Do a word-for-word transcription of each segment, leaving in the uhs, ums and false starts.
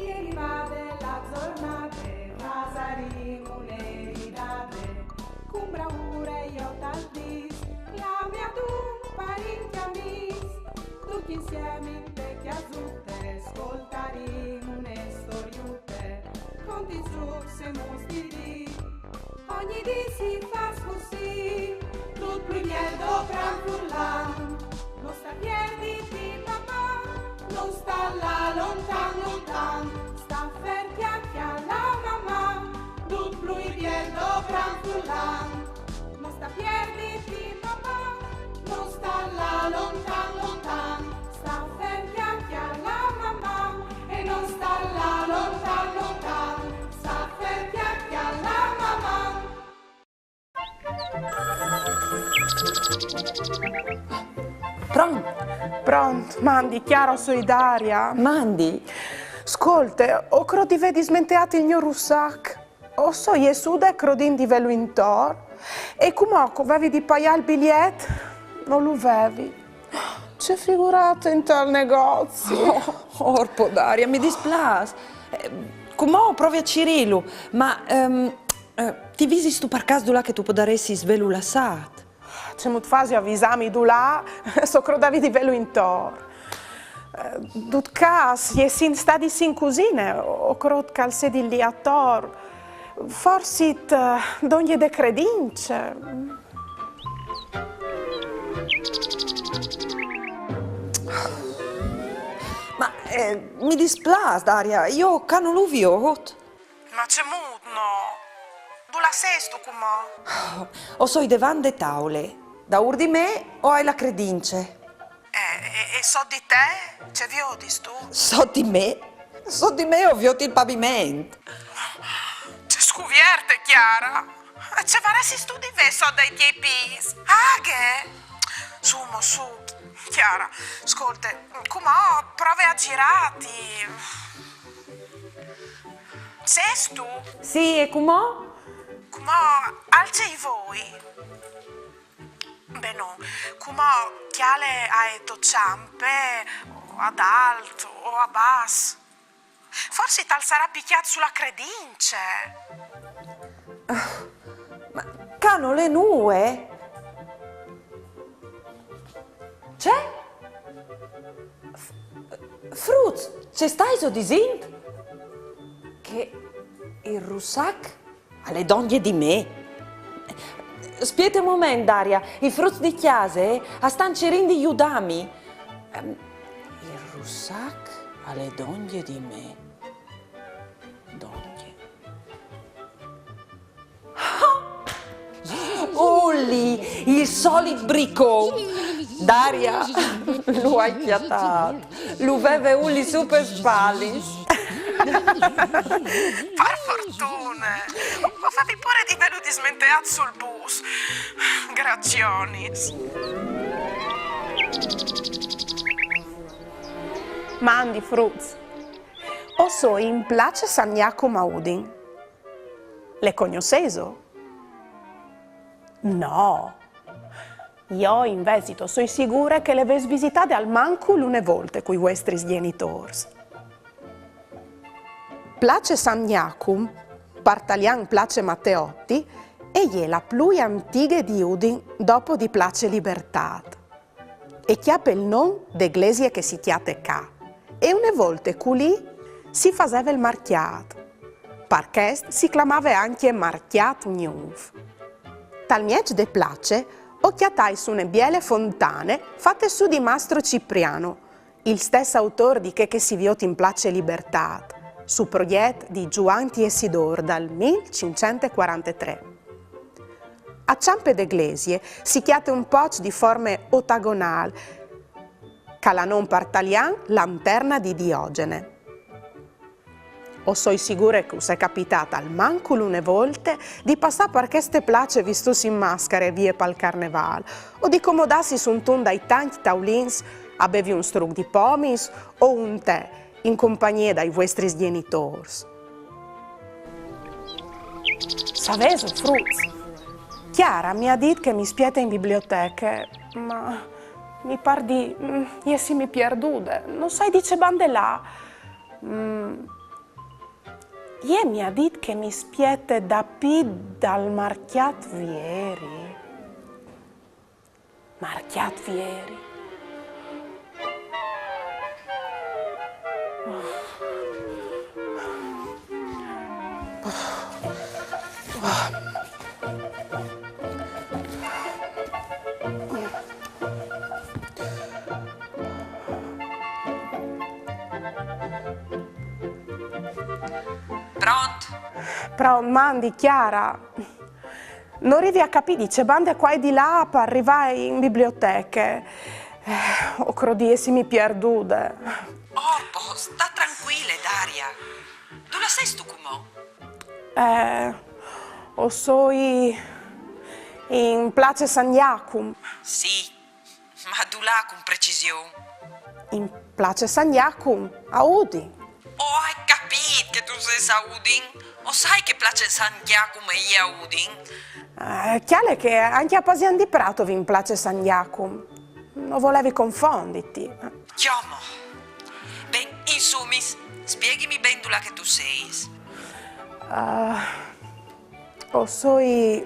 Che rivade la zornade, fasarìn une ridade, cun braure jo tal dis, clame ad un parint e amis, ducj insiemi inte cjasute, scoltarìn une storiute, conti, zucs e mustiris. Ogni dì si fâs cussì, dut plui biel dopran furlan. No sta pierditi, papà, no sta lâ lontan, lontan, sta fer, cjale, cjale la mamà, dut plui biel dopran furlan. No sta pierditi, papà, no sta lâ lontan, lontan, sta fer, cjale, cjale la mamà, e no sta lâ lontan, lontan, sta fer, cjale, cjale la mamà. Pront? Pront, mandi, Chiara, o soi Daria. Mandi. Scolte, o crôt di vê dismenteât il gno russac. O soi jessude crodint di vêlu intor, e cumò che o vevi di paiâ il biliet, no lu vevi. Ce figurate intal negozi. Oh, orpo, Daria, mi displâs. Eh, cumò o provi a cirîlu, ma, ehm, eh, ti visistu par câs dulà che tu podaressis vêlu lassât? Cemût fasio a visâmi dulà, se o crodevi di vêlu intor? Eh, dut câs, jessint stadis in cusine, o crôt che al sedi li ator. Forsit, eh, dongje de credince. Ma, eh, mi displâs, Daria, jo ca no lu viôt. Ma cemût no? Dulà sêstu cumò? O soi devant de taule. Daûr di me o ai la credince. E, e, e sot di te? Ce viodistu? Sot di me? Sot di me o viôt il paviment. Ce scuvierte, Chiara! E ce varessistu di vê sot dai tiei pîts? Aghe! Su mo, su, Chiara, scolte, cumò prove a zirâti. Sêstu? Sì, e cumò? Cumò alce i voi. Ben no, cumò cjale ae tô çampe, o a dalt, o a bas. Forsit al sarà picjât su la credince. Ma ca nol è nuie. Ce? F-, fruts, ce staiso disint? Che il russac al è dongje di me? Spiete un moment, Daria, i fruts di cjase a stan cirint di judâmi. Ehm, il russac al è dongje di me. Dongje. Uli, il solit bricon. Daria, lu ai cjatât. Lu veve Uli su pes spalis. Par fortune. O favevi pôre di vêlu dismenteât sul bus. Gracionis. Mandi, fruts. O soi in place San Jacum a Udin. Le cognossêso? No. Jo invezit o soi sigure che le vês visitade almancul une volte cui vuestris gjenitôrs. Place San Jacum, par talian Place Matteotti, e je la plui antighe di Udin dopo di Place Libertât. E cjape il non de glesie che si cjate ca. E une volte culì si faseve il marcjât. Par chest si clamave ancje Marcjât Gnûf. Tal mieç de place o cjatais une biele fontane fate sù di Mastro Cipriano, il stes autôr di chê che si viôt in Place Libertât, su progjet di Zuan Tiessidôr dal mil cinccent e cuarantetrê. A çampe de glesie si cjate un poç di forme otagonâl, che al à non par talian Lanterna di Diogene. O soi sigure che us è capitât almancul une volte di passâ par cheste place vistûts in mascare vie pal Carnevâl, o di comodâsi suntun dai tancj taulins a bevi un struc di pomis o un tè in compagnie dai vuestris gjenitôrs. Savêso, fruts, Chiara mi à dit che mi spiete in biblioteche, ma mi pâr di, mm, jessimi pierdude. No sai di ce bande lâ. Mm, Jê mi à dit che mi spiete dapì dal marcjât vieri. Marcjât vieri. Pront? Pront, mandi, Chiara. No rivi a capî di ce bande cuai di là par rivâ in biblioteche. Eh, o crôt di essimi pierdude. Orpo, sta trancuile, Daria. Dulà sêstu cumò? Eh, o soi in Place San Jacum. Sì, ma dulà cun precision? In Place San Jacum, a Udin. O ai capît che tu sês a Udin. O sai che Place San Jacum e je a Udin? Eh, cjale che ancje a Pasian di Prato o vin Place San Jacum. No volevi confonditi. Cjomo. Ben, insumis, spieghimi ben dulà che tu sês. Ah, o soi,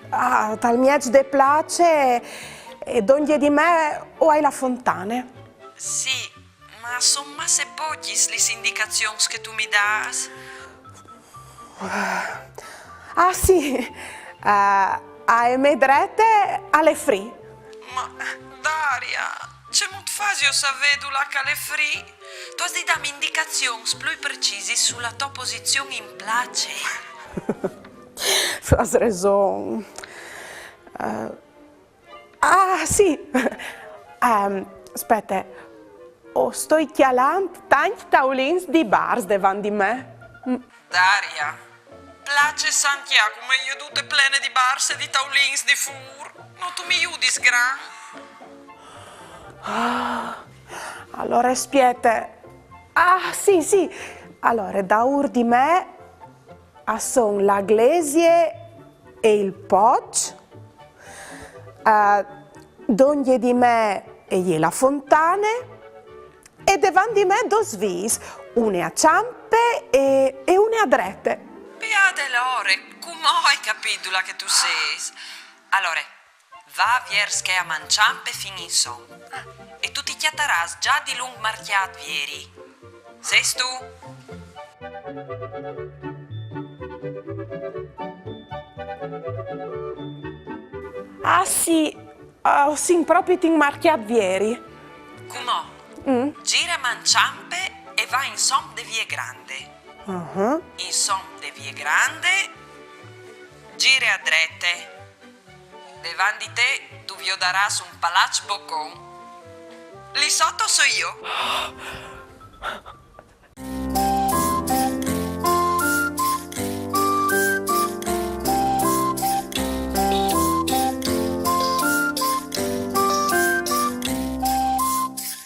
ah, tal mieç de place e dongje di me o ai la fontane. Sì, ma a son masse pocjis lis indicazions che tu mi dâs. Ah, sì, eh, ae mê drete al è free. Ma, Daria, cemût fasio a savê dulà che al è free? Tu âs di dâmi indicazions plui precisis su la tô posizion in place. Tu âs reson. Eh, ah, sì. Ehm, spiete, o stoi cjalant tancj taulins di bars devant di me. Mm. Daria, Place San Jacum e je dute plene di bars e di taulins di fûr. No tu mi judis gran? Ah, alore spiete. Ah, sì, sì. Alore, daûr di me a son la glesie e il poç. Eh, dongje di me e je la fontane. E devant di me dôs vîs, une a çampe e, e une a drete. Beate lore, cumò o ai capît dulà che tu sês. Alore, va viers chê a man çampe fin insom. E tu ti cjatarâs za dilunc marcjât vieri. Sêstu? Ah, sì, ah, o sin propit in marcjât vieri. Cumò, mm, zire a man çampe e va insom de vie grande. Ah. Insom de vie grande, zire a drete. Devant di te tu viodarâs un palaç bocon. Li sot o soi jo.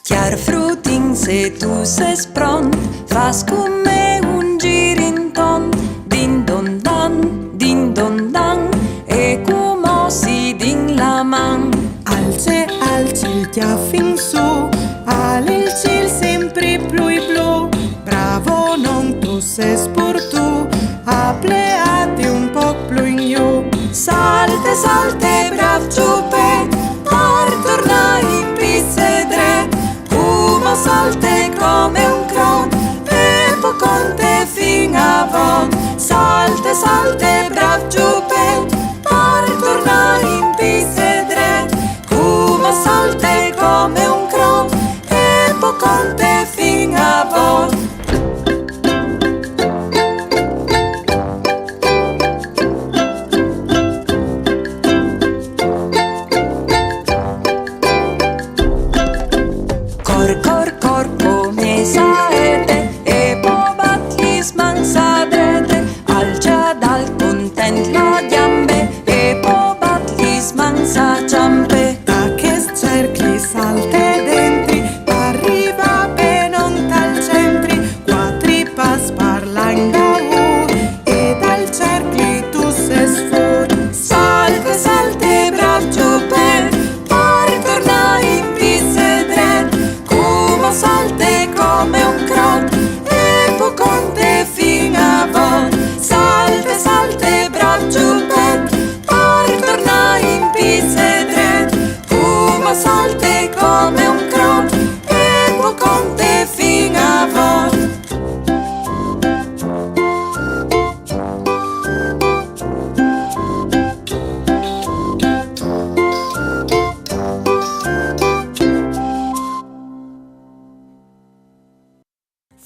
Cjâr frutin, se tu sês pront, fâs cun me un zîr intorn, din don dan, din don dan, e cumò si din la man. Alce, alce il cjâf in sù, al è il cîl simpri plui blu. Bravo, non tu sês pur tu, a pleâti un pôc plui in jù. Salte, salte, brâf zupet, par tornâ in piçet dret. Cumò salte come un crot e po conte fin a vot. Salte, salte, brâf zupet, par tornâ in piçet dret. Cumò salte come un crot e po conte fin a vot.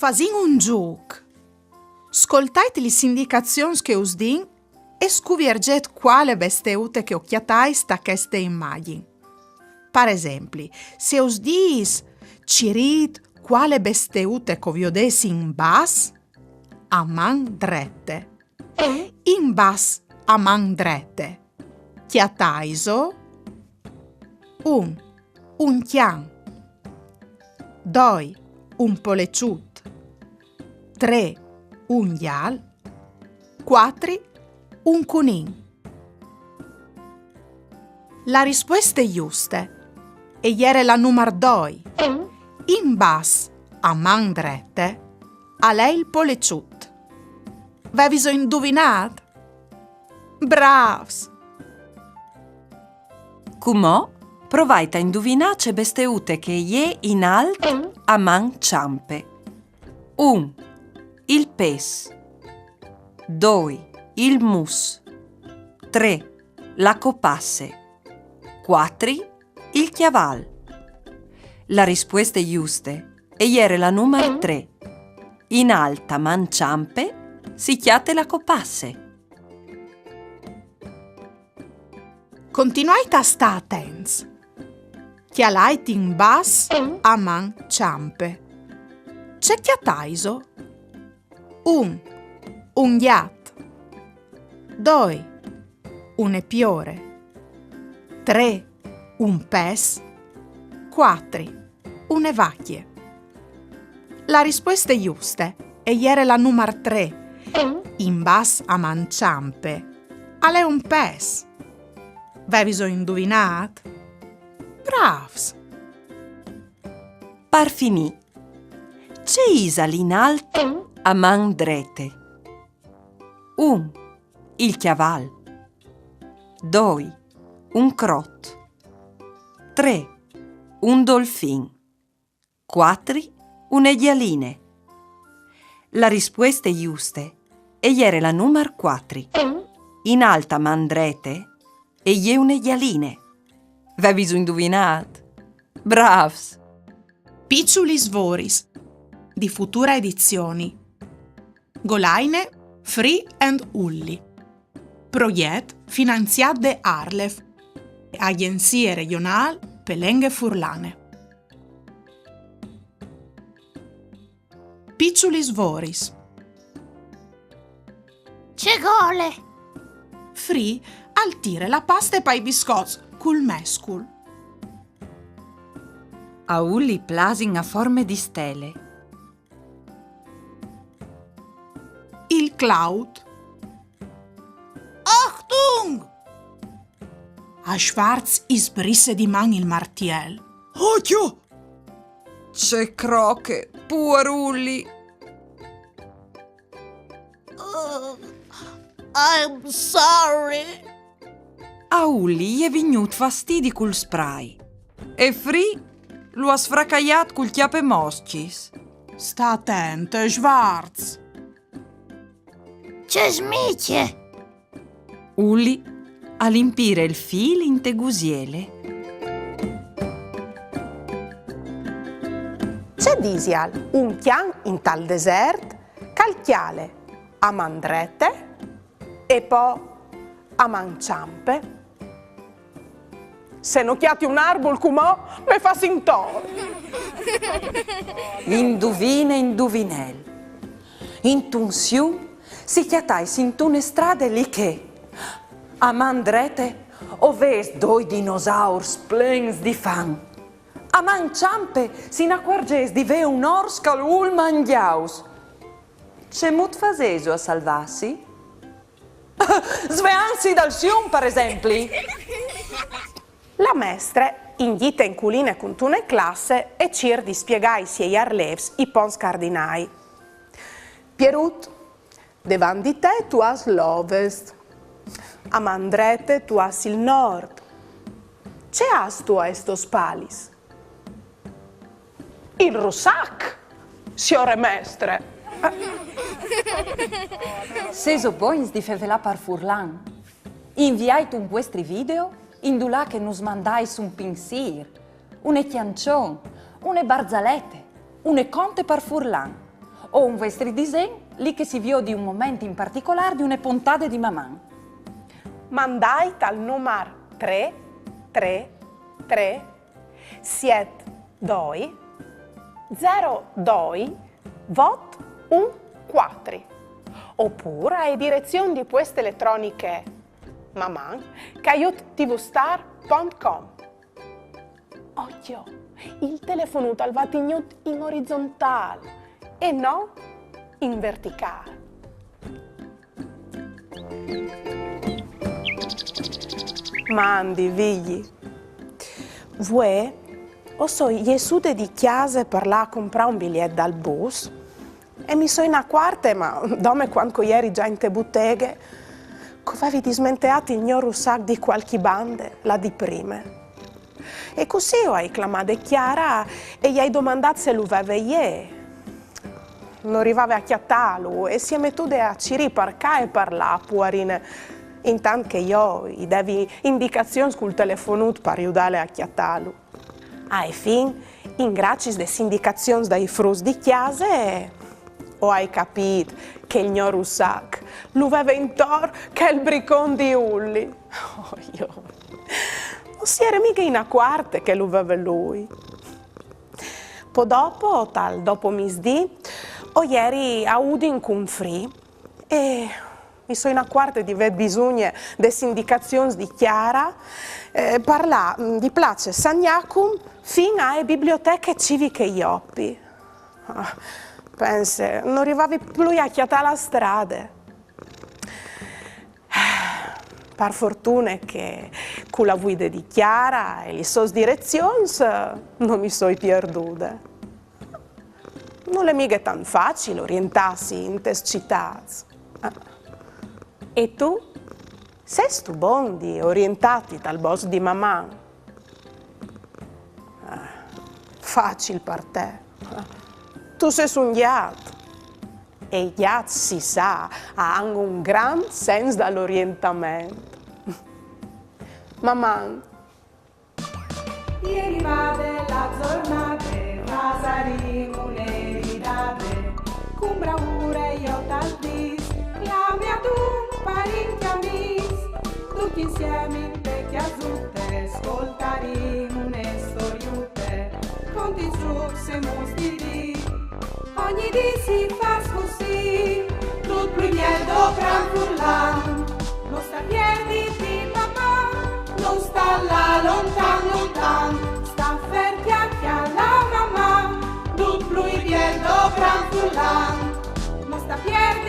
Fasìn un zûc. Scoltait lis indicazions che us din e scuvierzêt cuale besteute che o cjatais ta cheste imagjin. Par esempli, se us dîs: cirît cuale besteute che o viodês in bas, a man drete. In bas a man drete. Cjataiso: un, un cjan. Doi, un poleçut. Trê, un gjal. Cuatri, un cunin. La rispueste juste e jere la numar doi. In bas, a man drete, al è il poleçut. Veviso induvinât? Brâfs! Cumò provait a induvinâ ce besteute che e je in alt a man çampe. Un, il pes. Doi, il mus. Trê, la copasse. Cuatri, il cjaval. La rispueste juste e jere la numar trê. In alt a man çampe si cjate la copasse. Continuait a stâ atents. Cjalait in bas a man çampe. Ce cjataiso? Un, un gjat. Doi, une piore. Trê, un pes. Cuatri, une vacje. La rispueste juste e jere la numar trê. In bas a man çampe al è un pes. Veviso induvinât? Brâfs! Par finî, ce isal in alt a man drete? Un, il cjaval. Doi, un crot. Trê, un dolfin. Cuatri, une gjaline. La rispueste juste e jere la numar cuatri. In alt a man drete e je une gjaline. Veviso induvinât? Brâfs! Piçulis voris, di Futura Edizioni. Golaine Free and Ulli. Progjet finanziât de ARLeF, Agjenzie Regjonâl pe Lenghe Furlane. Piçulis voris. Ce gole! Free al tire la paste pai biscots cul mescul. A Ulli plasin a forme di stele. Il claut. Achtung! A Schwarz i sbrisse di man il martiel. Ocjo! Ce croche, puar Ulli! Uh, I'm sorry. A Ulli i è vignût fastidi cul spray. E Free lu à sfracaiât cul cjapemoscjis. Sta atent, Schwarz. Ce smicje! Ulli al impire il fîl inte gusiele. Ce disial un cjan intal desert che al cjale a man drete e po a man çampe? Se no cjati un arbul cumò, me fâs intor. Induvine, induvinel. Intun sium si cjatais intune strade li che, a man drete, o vês doi dinosaurs plens di fam. A man çampe si inacuarzês di vê un ors che al vûl mangjâus. Cemût fasêso a salvâsi? Sveantsi dal sium, par esempli. La mestre e je gnite in culine cuntune classe e e cîr di spiegâ ai siei arlêfs i ponts cardinâi. Pierut, devant di te tu âs l'ovest. A man drete tu âs il nord. Ce âstu a tes spalis? Il russac, siore mestre. Sêso bogns di fevelâ par furlan? Inviait un vuestri video indulà che nus mandais un pinsîr, une cjançon, une barzalete, une conte par furlan. O un vuestri disen, li che si viodi un moment in particolâr di une pontade di Maman. Mandait al numar trê trê trê siet doi zero doi vot un cuatri, opûr ae direzion di pueste eletroniche maman caiut tvstar pont com. Ocjo, il telefonut al va tignût in orizontâl e no in verticâl. Mandi, Vigji. Vuê o soi jessude di cjase par lâ a comprâ un biliet dal bus e mi soi inacuarte, ma dome cuant che o jeri za inte buteghe, che o vevi dismenteât il gno russac di cualchi bande, là di prime. E cussì o ai clamade Chiara e i ai domandât se lu veve jê. No rivave a cjatâlu e si è metude a cirî par ca e par là, puarine, intant che jo i devi indicazions cul telefonut par judâle a cjatâlu. Ae fin, in graciis des indicazions dai fruts di cjase, o ai capît che il gno russac lu veve intor chel bricon di Ulli. Oh, jo. No si jere mighe inacuarte che lu veve lui. Po dopo, tal dopomisdì, o jeri a Udin cun Fri e mi soi inacuarte di vê bisugne des indicazions di Chiara, eh, par lâ, mm, di place San Jacum fin ae biblioteche civiche Jopi. Ah, pense, no rivavi plui a cjatâ la strade. Par fortune che cu la vuide di Chiara e lis sôs direzions, eh, no mi soi pierdude. Nol è mighe tant facil orientâsi intes citâts. Ah. E tu? Sêstu bon di orientâti tal bosc di Maman? Ah, facil par te. Tu sês un gjat. E i gjats, si sa, a àn un grant sens dal orientament. Maman! E rivade la zornade, fasarìn une ridade, cun braure jo tal dîs, clame adun parint e amîs, ducj insiemi inte cjasute, scoltarìn une storiute, conti, zûcs e muts di dì. Ogni dì si fâs cussì, dut plui biel dopran furlan. No sta pierditi, Maman, no sta lâ lontan, lontan, sta fert chi a cjalâ Maman, dut plui biel dopran furlan. No sta pierditi,